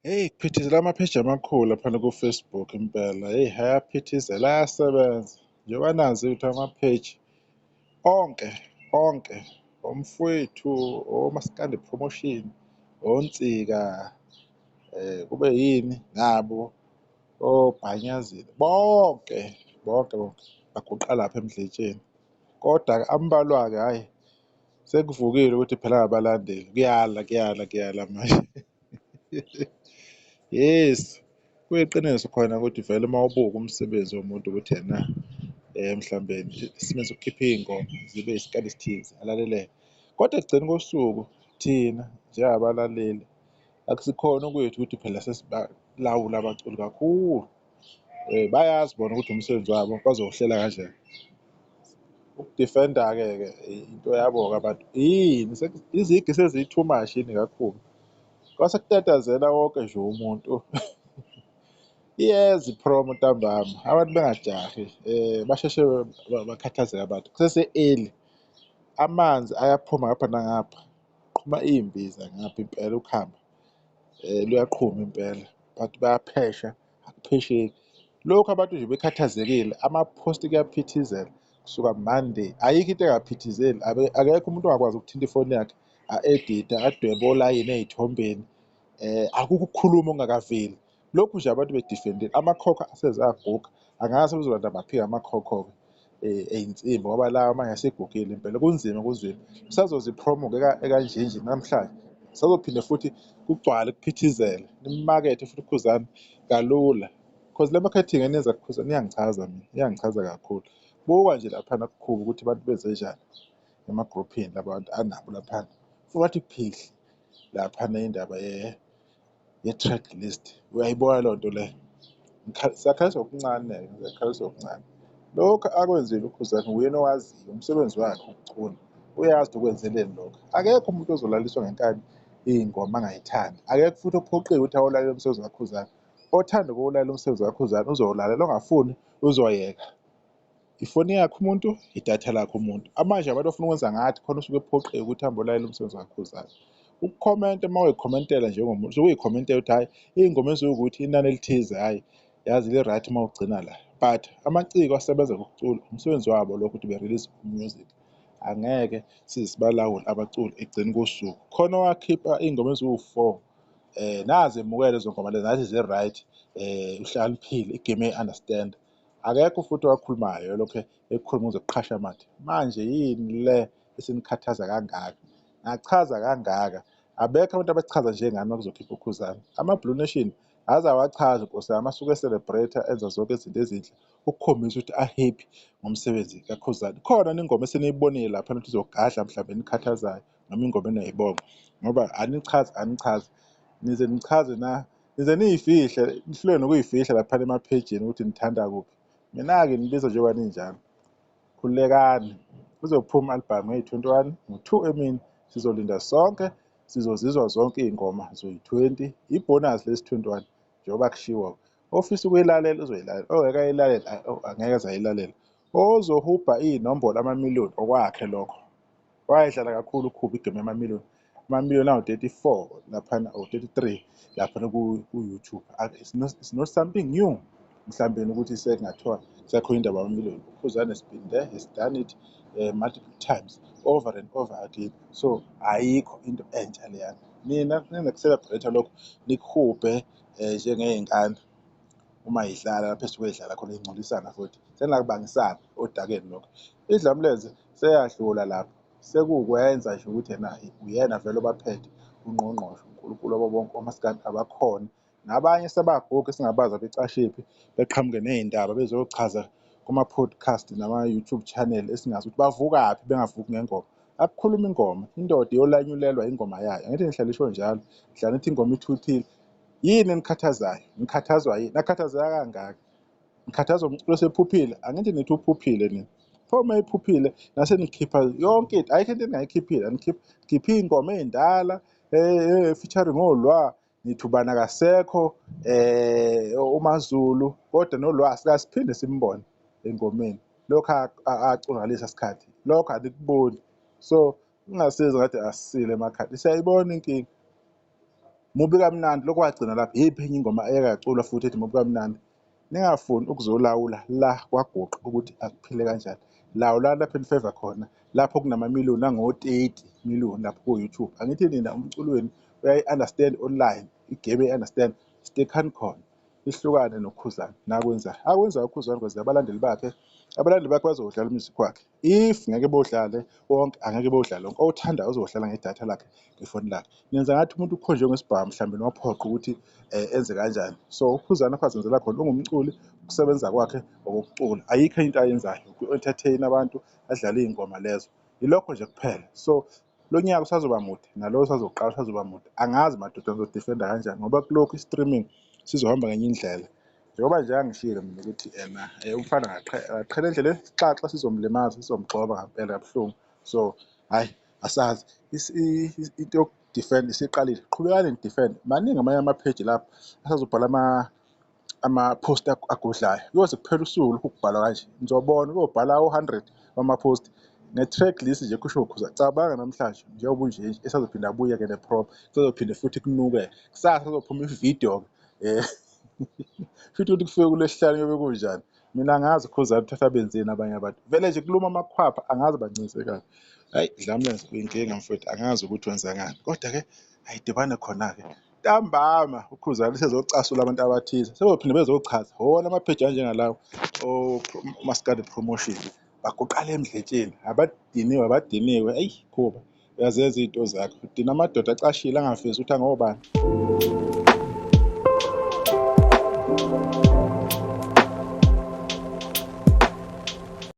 Hheyi, kuphithizela amapheji amakhulu laphana ku-Facebook impela, hheyi ayaphithizela ayasebenza. Njengoba nazi ukuthi amapheji onke onke omfowethu, omaskandi promotion, oNsika, kube yini nabo oBhanyazile, bonke bonke bonke baguqa lapha eMdletsheni. Koda-ke ambalwa-ke hhayi sekuvukile ukuthi phela abalandeli kuyala kuyala kuyala manje. Yes, kuyiqiniso khona ukuthi vele uma ubuka umsebenzi womuntu ukuthi ena mhlambe isimo sokukhipha iy'ngoma zibe isikali esithize alaleleke, kodwa ekugcineni kosuku thina njengabalaleli akusikhona okwethu ukuthi phela sesibalawula abaculi kakhulu. Bayazi bona ukuthi umsebenzi wabo bazowuhlela kanjani. Ukudifenda-ke ke into yabo-ke abantu, yini izigi sezi-too much yini kakhulu? Kwase kutatazela wonke nje umuntu. Iyeza i-promo ntambama, abantu bengajahi basheshe bakhathazeke abantu, kusese-early, amanzi ayaphuma ngapha nangapha, kuqhuma iy'mbiza ngapha impela ukhamba luyaqhuma impela, abantu bayaphesha akuphesheki. Lokhu abantu nje bekhathazekile ama-post kuyaphithizela kusuka Monday, ayikho into engaphithizeli, akekho umuntu ongakwazi ukuthinta ifoni yakhe a-edite, adwebe olayini ey'thombeni, akukho ukukhuluma okungakaveli. Lokhu nje abantu bedifendile, amakhokho aseze aguga, angazi sebezolanda maphi-ke amakhokho-ke ey'nsimbi ngoba lawa manje asegugile impela, kunzima kunzima. Kusazoza i-promo-ke ekanjinji namhlanje, kusazophinde futhi kugcwale kuphithizele, nimakethe futhi uKhuzani kalula cause le marketing eniyenza kuKhuzani iyangichaza mina, iyangichaza kakhulu. Buka nje laphana kuKhuba ukuthi abantu benzenjani emagruphini labantu anabo laphana, ufike bathi phihli laphana indaba ye-track list, uyayibona leyo nto leyo? Siyakhaliswa okuncane-ke, siyakhaliswa okuncane. Lokhu akwenzile uKhuzani uyena owaziyo, umsebenzi wakhe ukucula, uyazi ukuthi ukwenzeleni lokho. Akekho umuntu ozolaliswa ngenkani iy'ngoma angayithandi, akekho futhi ophoqiwe ukuthi awulalele umsebenzi kaKhuzani. Othanda ukuwulalela umsebenzi kaKhuzani uzowulalela, ongafuni uzoyeka. Ifoni yakhe umuntu, idatha lakhe umuntu. Manje abantu bafuna ukwenza ngathi khona usuke ephoqiwe ukuthi ahambe olalela umsebenzi kaKhuzani. Ukukhomenta uma uyikhomentela njengomuntu usuke uyikhomentela ukuthi hhayi iy'ngoma eziwukuthi inani elithize hhayi yazi li-right uma ugcina la, but amaciko asebenza ngokucula umsebenzi wabo lokho ukuthi be-release music. Angeke size sibalawule abaculi ekugcineni kosuku. Khona owakhipha iy'ngoma eziwu-four nazi emukele lezo ngoma lezo nathi zi-right uhlakaniphile igame eyi-understand. Akekho futhi owakhulumayo elokhu ekhuluma kuze kuqhashe amathe. Manje yini le esinikhathaza kangaka? Ngachaza kangaka, abekho abantu abachaza njengami uma kuzokhipha uKhuzani. Ama-Blue Nation aze awachaze Nkosi yami, asuke e-celebrate-a enza zonke izinto ezinhle ukukhombisa ukuthi a-happy ngomsebenzi kaKhuzani. Khona nengoma eseniyibonile lapha ukuthi izogadla mhlawumbe enikhathazayo noma ingoma eniyayibonga ngoba anichazi anichazi nize nichaze na nize niyifihle nihluleke nokuyifihla laphana emaphejini ukuthi nithanda kuphi. Mina-ke nibiza njengoba ninjalo. Khululekani, kuzophuma i-album ngeyi-21 ngo-2 emini sizolinda sonke sizozizwa zonke iy'ngoma zoyi-20 ibhonasi lesi 21 njengoba kushiwo ofisa ukuyilalela uzoyilalela ongeke ayilalele angeke aze ayilalele ozohubha iy'nombolo amamiliyoni okwakhe lokho wayedlala kakhulu uKhuba igame yamamiliyoni amamiliyoni awu-34 laphana or 33 laphana ku-YouTube. It's not something new mhlawumbe ukuthi sekungathiwa sekhona indaba yamamiliyoni. UKhuzani has been there, has done it multiple times over and over again. So ayikho into entsha leyana. Nina ninoku-celebrate lokho nikuhubhe njengey'ngane uma yidlala lapho esuke idlala khona ingcolisana futhi senakubangisana odakeni lokho. Idlamlenze seyadlula lapho sekuwukwenza nje ukuthi ena uyena vele obaphethe ungqongqoshe uNkulunkulu wabo bonke omasikandi abakhona nabanye sebaguga esingabazi abecashephi beqhamuke ney'ndaba bezochaza kuma-podcast nama-YouTube channel esingazi ukuthi bavukaphi bengavuki ngengoma. Akukhuluma ingoma, indoda iyolanyulelwa ingoma yayo. Angithi ngihlale isho njalo, ngihlale ngithi ingoma ithuthile. Yini enikhathazayo? Nikhathazwa yini? Nakhathazeka kangaka? Nikhathazwa umculo osephuphile? Angithi nithi uphuphile nina. Pho uma iphuphile nase nikhipha yonke into, ayikho into eningayikhiphile, anikhipha khipha iy'ngoma ey'ndala featuring oLwa, nithi ubani akasekho uMaZulu, kodwa noLwa sike siphinde simbone engomeni. Lokhu acula ngalesa sikhathi, lokho anikuboni. So kungasiza ngathi asisile emakhanda, siyayibona inkinga. Mubi kamnandi lokhu kwagcina lapho. Iyiphi enye ingoma eyake yaculwa futhi ethi mubi kamnandi? Ningafuni ukuzolawula la kwaGuqa ukuthi akuphile kanjani. Lawulani lapho enifeva khona, lapho kunamamiliyoni ango-30 million lapho ku-YouTube. Angithi nina umculo wenu uyayi-understand online, i-game uyayi-understand, stick-ani khona. Nihlukane noKhuzani nakwenzayo. Akwenzayo uKhuzani kwenza abalandeli bakhe, abalandeli bakhe bazowudlala umusic wakhe. If ngeke bowudlale wonke, angeke bowudlale wonke, owuthandayo uzowudlala ngedatha lakhe, ngefoni lakhe. Nenza ngathi umuntu ukhonjwe ngesibhamu mhlawumbe nowaphoqa ukuthi enze kanjani. So uKhuzani lapho azenzela khona ungumculi, ukusebenza kwakhe okokucula. Ayikho enye into ayenzayo, uku-entertain abantu, adlale iy'ngoma lezo. Yilokho nje kuphela. So lo nyaka usazoba mude, nalo usazoqala usazoba mude. Angazi madoda ngizodefenda kanjani ngoba kulokhu i-streaming sizohamba ngenye indlela. Njengoba nje angishilo mina ukuthi ena umfana akaqhele endleleni, isixaxa sizomlimaza, sizomgxoba ngampela kabuhlungu. So hhayi asazi into yokudifenda isiqalile, qhubekani nidifende. Maningi amanye amapheji lapho asazobhala ama-post agudlayo. Kuyoze kuphele usuku lokhu kubhalwa kanje, nizobona kuyobhala o-100 wama-post nge-track list nje kusho ukhuza. Cabanga namhlanje njengoba unje nje esazophinda abuye-ke ne-prop, kuzophinde futhi kunuke. Kusasa kuzophuma ividiyo-ke futhi ukuthi kufike kulesihlanu kuyobe kunjani. Mina angazi uKhuzani uthatha benzeni abanye abantu. Vele nje kuluma amakhwapha angazi bancisekani. Hhayi Dlamlenze uyinkinga mfowethu angazi ukuthi wenza ngani. Kodwa-ke ayidibane khona-ke. Ntambama uKhuzani sezocasula abantu abathize. Sebezophinde bezochaza wona amapheji anjengalawo oMaskandi Promotion. Baguqala emdletsheni abadiniwe abadiniwe. Eyi Khuba uyazenza iy'nto zakho. Udina amadoda acashile angavezi ukuthi angobani.